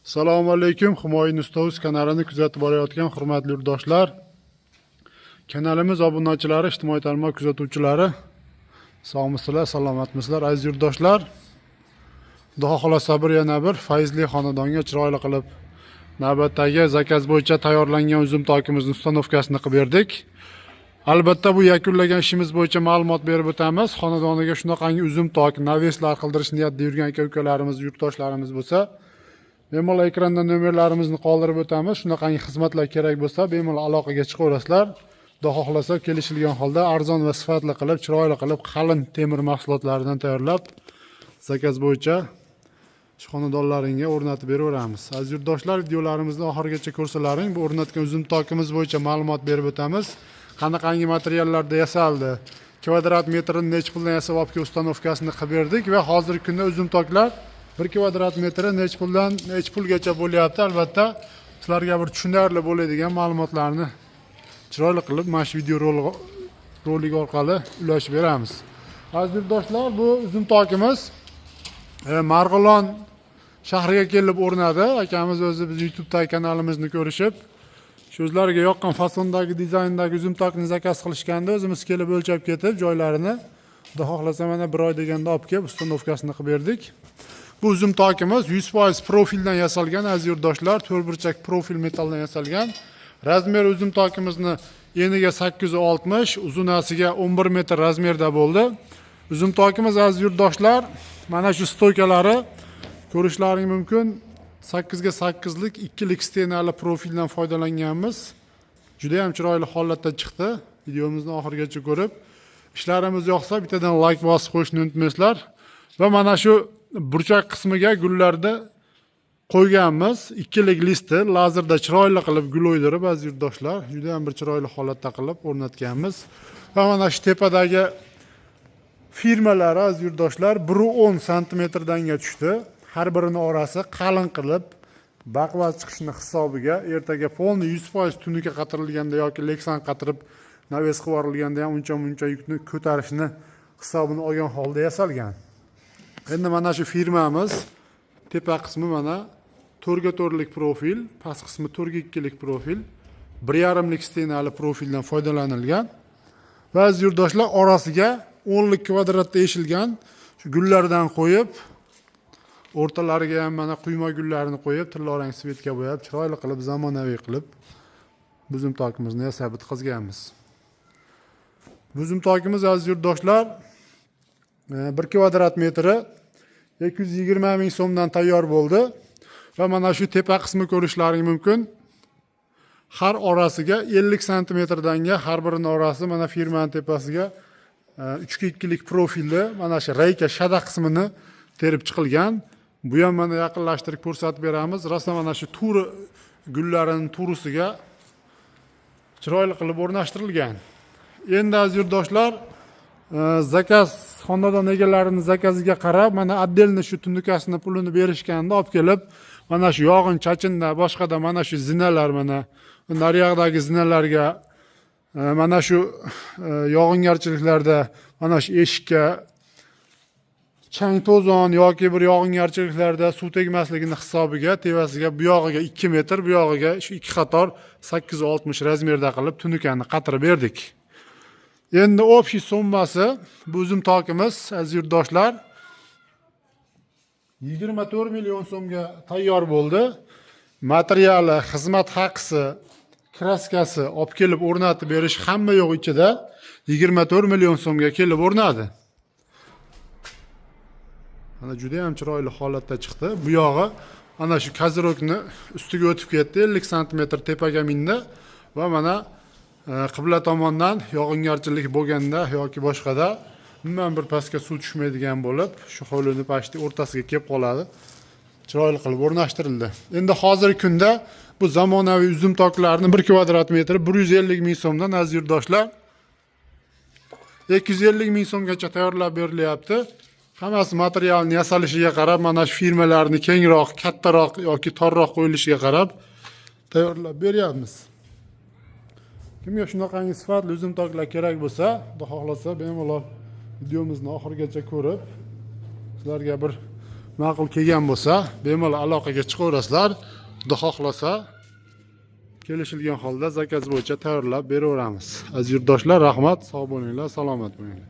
Assalomu alaykum, Humoyun Ustoz kanalini kuzatib borayotgan hurmatli yurtdoshlar. Kanalimiz obunachilari, ijtimoiy tarmoq kuzatuvchilari. Sog'misizlar, salomatmisizlar, aziz yurtdoshlar. Xudo xohlasa, bir yana bir fayzli xonadonga chiroyli qilib navbatdagi zakaz bo'yicha tayyorlangan uzum tokimizni установка sini qilib berdik. Albatta, bu yakunlagan ishimiz bo'yicha ma'lumot berib o'tamiz. Xonadoniga shunaqangi uzum tok, навес lar qildirish niyatida yurgan aka-ukalarimiz, yurtdoshlarimiz bo'lsa, bemalol ekranda nomerlarimizni qoldirib o'tamiz. Shunaqangi xizmatlar kerak bo'lsa, bemalol aloqaga chiqaverasizlar. Xudo xohlasa, kelishilgan holda arzon va sifatli qilib, chiroyli qilib, qalin temir mahsulotlaridan tayyorlab, zakaz bo'yicha shu xonadonlaringga o'rnatib beraveramiz. Aziz yurtdoshlar, videolarimizni oxirigacha ko'rsalaring, bu o'rnatgan uzum tokimiz bo'yicha ma'lumot berib o'tamiz. Qanaqangi materiallarda yasaldi, kvadrat metrini nechi puldan yasab olib kelib установка sini qilib berdik va hozirgi kunda uzum toklar bir kvadrat metri nechi puldan nechi pulgacha bo'lyapti. Albatta, sizlarga bir tushunarli bo'ladigan ma'lumotlarni chiroyli qilib mana shu video rolik orqali ulashib beramiz. Aziz yurtdoshlar, bu uzum tokimiz Marg'ilon shahriga kelib o'rnadi. Akamiz o'zi biz YouTube'dagi kanalimizni ko'rishib, shu o'zlariga yoqqan fasondagi, dizayndagi uzum tokni zakaz qilishganda, o'zimiz kelib o'lchab ketib joylarini, Xudo xohlasa, mana bir oy deganda olib kelib установка sini qilib berdik. Bu uzum tokimiz 100% profildan yasalgan, aziz yurtdoshlar, to'rtburchak profil metalldan yasalgan. Razmeri uzum tokimizni eniga 860, uzunasiga 11 metr razmerda bo'ldi. Uzum tokimiz, aziz yurtdoshlar, mana shu стойка lari ko'rishlaring mumkin. 8 ga 8 lik ikkilik стена li profildan foydalanganmiz. Juda ham chiroyli holatda chiqdi. Videomizni oxirigacha ko'rib, ishlarimiz yoqsa, bittadan layk bosib qo'yishni unutmaysizlar. Va mana shu burchak qismiga gullarni qo'yganmiz. Ikkilik listi lazerda chiroyli qilib gul o'ydirib, aziz yurtdoshlar, juda ham bir chiroyli holatda qilib o'rnatganmiz. Va mana shu tepadagi firmalari, aziz yurtdoshlar, 1,10 santimetrdanga tushdi. Har birini orasi qalin qilib baquvvat chiqishini hisobiga ertaga полный 100% tunuka qatirilganda yoki leksan qatirib навес qilib yuborilganda ham uncha muncha yukni ko'tarishni hisobini olgan holda yasalgan. Endi mana shu firmamiz tepa qismi mana 4 ga 4lik profil, past qismi 4 ga 2lik profil, 1,5lik стена li profildan foydalanilgan. Va, aziz yurtdoshlar, orasiga 10lik kvadratda eshilgan shu gullardan qo'yib, o'rtalariga ham mana quyma gullarini qo'yib, tillarang цвет ga bo'yab, chiroyli qilib, zamonaviy qilib buzum tokimizni yasab bitqizganmiz. Buzum tokimiz, aziz yurtdoshlar, 1 kvadrat metri 220 ming so'mdan tayyor bo'ldi. Va mana shu tepa qismi ko'rishlaring mumkin. Har orasiga 50 santimetrdanga har birini orasi mana firmani tepasiga 3 ga 2lik profilli mana shu reyka shada qismini terib chiqilgan. Bu ham mana yaqinlashtirib ko'rsatib beramiz. Rosa mana shu turi gullarini turisiga chiroyli qilib o'rnashtirilgan. Endi, aziz yurtdoshlar, zakaz xonadon egalarini zakaziga qarab, mana отдельно shu tunukasini pulini berishganda olib kelib, mana shu yog'in chachinda, boshqada mana shu zinalar, mana nariyog'dagi zinalarga, mana shu yog'ingarchiliklarda mana shu eshikka chang to'zon yoki bir yog'ingarchiliklarda suv tegmasligini hisobiga tepasiga bu yog'iga 2 metr, bu yog'iga shu ikki qator 860 razmerda qilib tunukani qatirib berdik. Endi общий summasi bu uzum tokimiz, aziz yurtdoshlar, 24 million so'mga tayyor bo'ldi. Materiali, xizmat haqisi, краска si, olib kelib o'rnatib berish, hamma yo'q ichida 24 million so'mga kelib o'rnadi. Mana juda ham chiroyli holatda chiqdi. Bu yog'i mana shu козырёк ni ustiga o'tib ketdi, 50 santimetr tepaga mindi va mana qibla tomondan yog'ingarchilik bo'lganda yoki boshqada umuman bir pastga suv tushmaydigan bo'lib, shu hovlini почти o'rtasiga kelib qoladi. Chiroyli qilib o'rnashtirildi. Endi hozirgi kunda bu zamonaviy uzum toklarni 1 kvadrat metri 150 ming so'mdan, aziz yurtdoshlar, 250 ming so'mgacha tayyorlab berilyapti. Hammasi materialni yasalishiga qarab, mana shu firmalarni kengroq, kattaroq yoki torroq qo'yilishiga qarab tayyorlab beryapmiz. Kimga shunaqangi sifatli uzum toklar kerak bo'lsa, Xudo xohlasa, bemalol videomizni oxirigacha ko'rib, sizlarga bir Ma'qul kelgan bo'lsa, bemalol aloqaga chiqaverasizlar. Xudo xohlasa, kelishilgan holda zakaz bo'yicha tayyorlab beraveramiz. Aziz yurtdoshlar, rahmat, sog' bo'linglar, salomat bo'linglar.